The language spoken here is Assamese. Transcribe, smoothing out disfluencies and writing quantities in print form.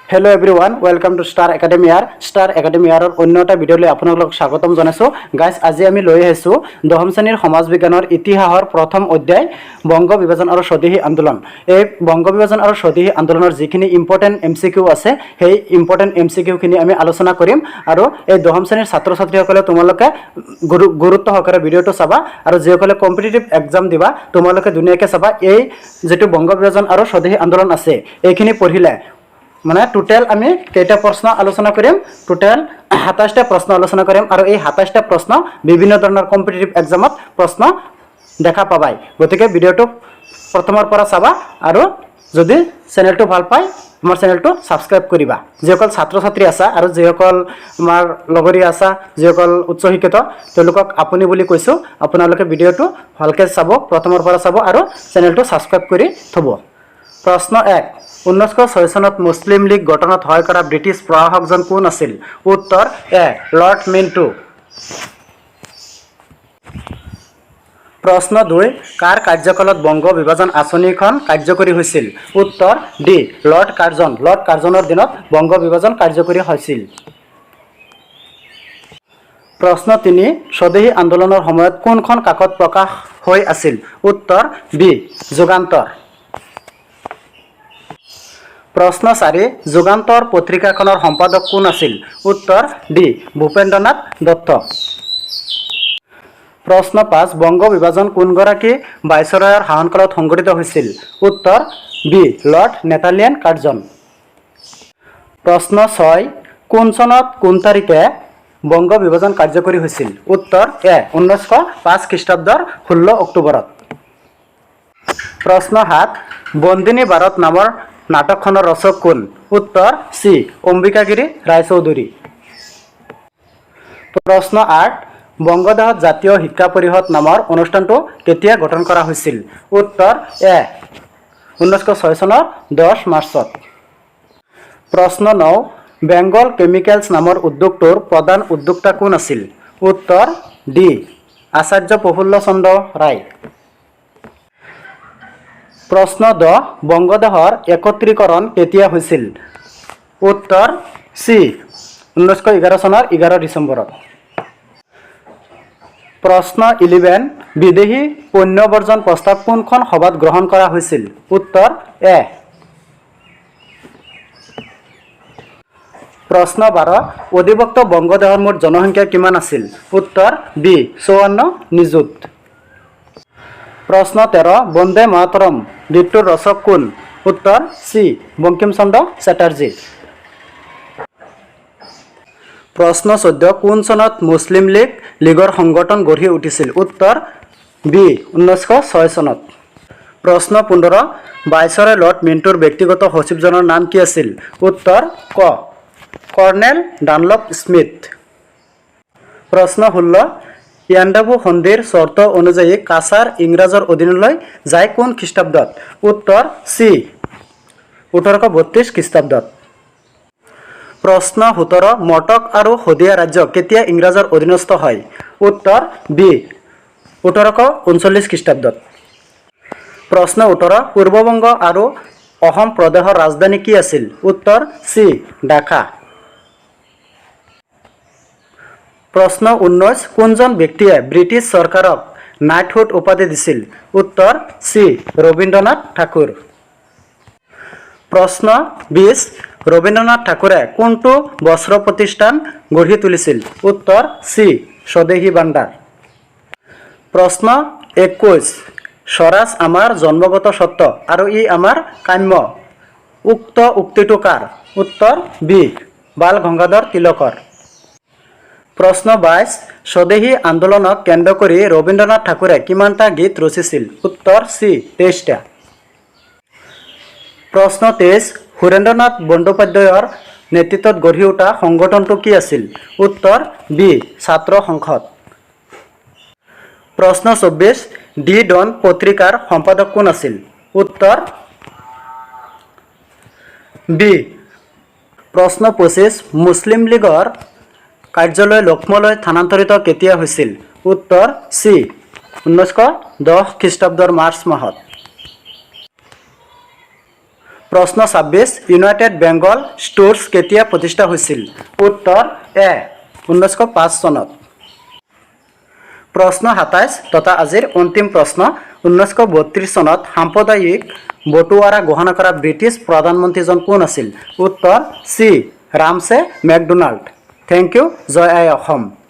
Hello everyone, welcome to Star Academy R. Star academy আৰৰ অন্য এটা ভিডিঅ'লৈ আপোনালোকক স্বাগতম জনাইছোঁ। গাইজ, আজি আমি লৈ আহিছোঁ দশম শ্ৰেণীৰ সমাজ বিজ্ঞানৰ ইতিহাসৰ প্ৰথম অধ্যায়, বংগ বিভাজন আৰু স্বদেশী আন্দোলন। এই বংগ বিভাজন আৰু স্বদেশী আন্দোলনৰ যিখিনি ইম্পৰ্টেণ্ট এমচিকিউ আছে, সেই ইম্পৰ্টেণ্ট এমচিকিউখিনি আমি আলোচনা কৰিম। আৰু এই দশম শ্ৰেণীৰ ছাত্ৰ ছাত্ৰীসকলে তোমালোকে গুৰুত্ব সহকাৰে ভিডিঅ'টো চাবা আৰু যিসকলে কম্পিটিটিভ এক্সাম দিবা, তোমালোকে ধুনীয়াকৈ চাবা। এই যিটো বংগ বিভাজন আৰু স্বদেশী আন্দোলন আছে, এইখিনি পঢ়িলে মানে টোটেল আমি কেইটা প্ৰশ্ন আলোচনা কৰিম? টোটেল 27টা প্ৰশ্ন আলোচনা কৰিম। আৰু এই 27টা প্ৰশ্ন বিভিন্ন ধৰণৰ কম্পিটিটিভ এক্সামত প্ৰশ্ন দেখা পাবাই। গতিকে ভিডিঅ'টো প্ৰথমৰ পৰা চাবা আৰু যদি চেনেলটো ভাল পায়, আমাৰ চেনেলটো ছাবস্ক্ৰাইব কৰিবা। যিসকল ছাত্ৰ ছাত্ৰী আছা আৰু যিসকল আমাৰ লগৰীয়া আছা, যিসকল উচ্চ শিক্ষিত, তেওঁলোকক আপুনি বুলি কৈছোঁ, আপোনালোকে ভিডিঅ'টো ভালকৈ চাব, প্ৰথমৰ পৰা চাব আৰু চেনেলটো ছাবস্ক্ৰাইব কৰি থ'ব। প্ৰশ্ন 1, 1906 চনত মুছলিম লীগ গঠনত সহায় কৰা ব্ৰিটিছ প্ৰশাসকজন কোন আছিল? উত্তৰ এ, লৰ্ড মিণ্টো। প্ৰশ্ন 2, কাৰ কাৰ্যকালত বংগ বিভাজন আঁচনিখন কাৰ্যকৰী হৈছিল? উত্তৰ ডি, লৰ্ড কাৰ্জন। লৰ্ড কাৰ্জনৰ দিনত বংগ বিভাজন কাৰ্যকৰী হৈছিল। প্ৰশ্ন 3, স্বদেশী আন্দোলনৰ সময়ত কোনখন কাকত প্ৰকাশ হৈ আছিল? উত্তৰ বি, যুগান্তৰ। প্ৰশ্ন 4, যুগান্তৰ পত্ৰিকাখনৰ সম্পাদক কোন আছিল? উত্তৰ ডি, ভূপেন্দ্ৰনাথ দত্ত। প্ৰশ্ন 5, বংগ বিভাজন কোনগৰাকী ভাইচৰয়ৰ শাসনকালত সংঘটিত হৈছিল? উত্তৰ বি, লৰ্ড নেথানিয়েল কাৰ্জন। প্ৰশ্ন 6, কোন চনত কোন তাৰিখে বংগ বিভাজন কাৰ্যকৰী হৈছিল? উত্তৰ এ, 1905 খ্ৰীষ্টাব্দৰ 16 অক্টোবৰত। প্ৰশ্ন 7, বন্দিনী ভাৰত নামৰ নাটকখনৰ ৰচক কোন? উত্তৰ চি, অম্বিকাগিৰি ৰায়চৌধুৰী। প্ৰশ্ন 8, বংগদেশত জাতীয় শিক্ষা পৰিষদ নামৰ অনুষ্ঠানটো কেতিয়া গঠন কৰা হৈছিল? উত্তৰ এ, 1906 চনৰ 10 মাৰ্চত। প্ৰশ্ন 9, বেংগল কেমিকেলছ নামৰ উদ্যোগটোৰ প্ৰধান উদ্যোক্তা কোন আছিল? উত্তৰ ডি, আচাৰ্য প্ৰফুল্ল চন্দ্ৰ ৰায়। প্ৰশ্ন 10, বংগদেশৰ একত্ৰীকৰণ কেতিয়া হৈছিল? উত্তৰ চি, 1911 চনৰ 11 ডিচেম্বৰত। প্ৰশ্ন 11, বিদেশী পণ্য বৰ্জন প্ৰস্তাৱ কোনখন সভাত গ্ৰহণ কৰা হৈছিল? উত্তৰ এ। প্ৰশ্ন 12, অধিভুক্ত বংগদেশৰ মুঠ জনসংখ্যা কিমান আছিল? উত্তৰ বি, 54 নিযুত। প্ৰশ্ন 13, বন্দে মাতৰম গীতটোৰ ৰচক কোন? উত্তৰ চি, বংকিমচন্দ্ৰ চেটাৰ্জী। প্ৰশ্ন 14, কোন চনত মুছলিম লীগৰ সংগঠন গঢ়ি উঠিছিল? উত্তৰ বি, 1906 চনত। প্ৰশ্ন 15, ভাইচৰয় লৰ্ড মিণ্টোৰ ব্যক্তিগত সচিবজনৰ নাম কি আছিল? উত্তৰ ক, কৰ্নেল ডানলপ স্মিথ। প্ৰশ্ন 16, ইয়াণ্ডাবু সন্ধিৰ চৰ্ত অনুযায়ী কাছাৰ ইংৰাজৰ অধীনলৈ যায় কোন খ্ৰীষ্টাব্দত? উত্তৰ চি, 1832 খ্ৰীষ্টাব্দত। প্ৰশ্ন 17, মটক আৰু শদিয়া ৰাজ্য কেতিয়া ইংৰাজৰ অধীনস্থ হয়? উত্তৰ বি, 1839 খ্ৰীষ্টাব্দত। প্ৰশ্ন 18, পূৰ্ববংগ আৰু অসম প্ৰদেশৰ ৰাজধানী কি আছিল? উত্তৰ চি, ঢাকা। প্ৰশ্ন 19, কোনজন ব্যক্তিয়ে ব্ৰিটিছ চৰকাৰক নাইটহুড উপাধি দিছিল? উত্তৰ চি, ৰবীন্দ্ৰনাথ ঠাকুৰ। প্ৰশ্ন 20, ৰবীন্দ্ৰনাথ ঠাকুৰে কোনটো বস্ত্ৰ প্ৰতিষ্ঠান গঢ়ি তুলিছিল? উত্তৰ চি, স্বদেশী ভাণ্ডাৰ। প্ৰশ্ন 21, স্বৰাজ আমাৰ জন্মগত স্বত্ব আৰু ই আমাৰ কাম্য, উক্ত উক্তিটো কাৰ? উত্তৰ বি, বাল গংগাধৰ তিলকৰ। প্ৰশ্ন 22, স্বদেশী আন্দোলনক কেন্দ্ৰ কৰি ৰবীন্দ্ৰনাথ ঠাকুৰে কিমানটা গীত ৰচিছিল? উত্তৰ চি, 23টা। প্ৰশ্ন 23, সুৰেন্দ্ৰনাথ বন্দ্যোপাধ্যায়ৰ নেতৃত্বত গঢ়ি উঠা সংগঠনটো কি আছিল? উত্তৰ বি, ছাত্ৰ সংসদ। প্ৰশ্ন 24, দি ডন পত্ৰিকাৰ সম্পাদক কোন আছিল? উত্তৰ বি। প্ৰশ্ন 25, মুছলিম লীগৰ কাৰ্যালয় লক্ষ্ণৌলৈ স্থানান্তৰিত কেতিয়া হৈছিল? উত্তৰ চি, 1910 খ্ৰীষ্টাব্দৰ মাৰ্চ মাহত। প্ৰশ্ন 26, ইউনাইটেড বেংগল ষ্ট'ৰ্ছ কেতিয়া প্ৰতিষ্ঠা হৈছিল? উত্তৰ এ, 1905 চনত। প্ৰশ্ন 27 তথা আজিৰ অন্তিম প্ৰশ্ন, 1932 চনত সাম্প্ৰদায়িক বটোৱাৰা ঘোষণা কৰা ব্ৰিটিছ প্ৰধানমন্ত্ৰীজন কোন আছিল? উত্তৰ C, Ramsay McDonald. Thank U. Joy I Assam.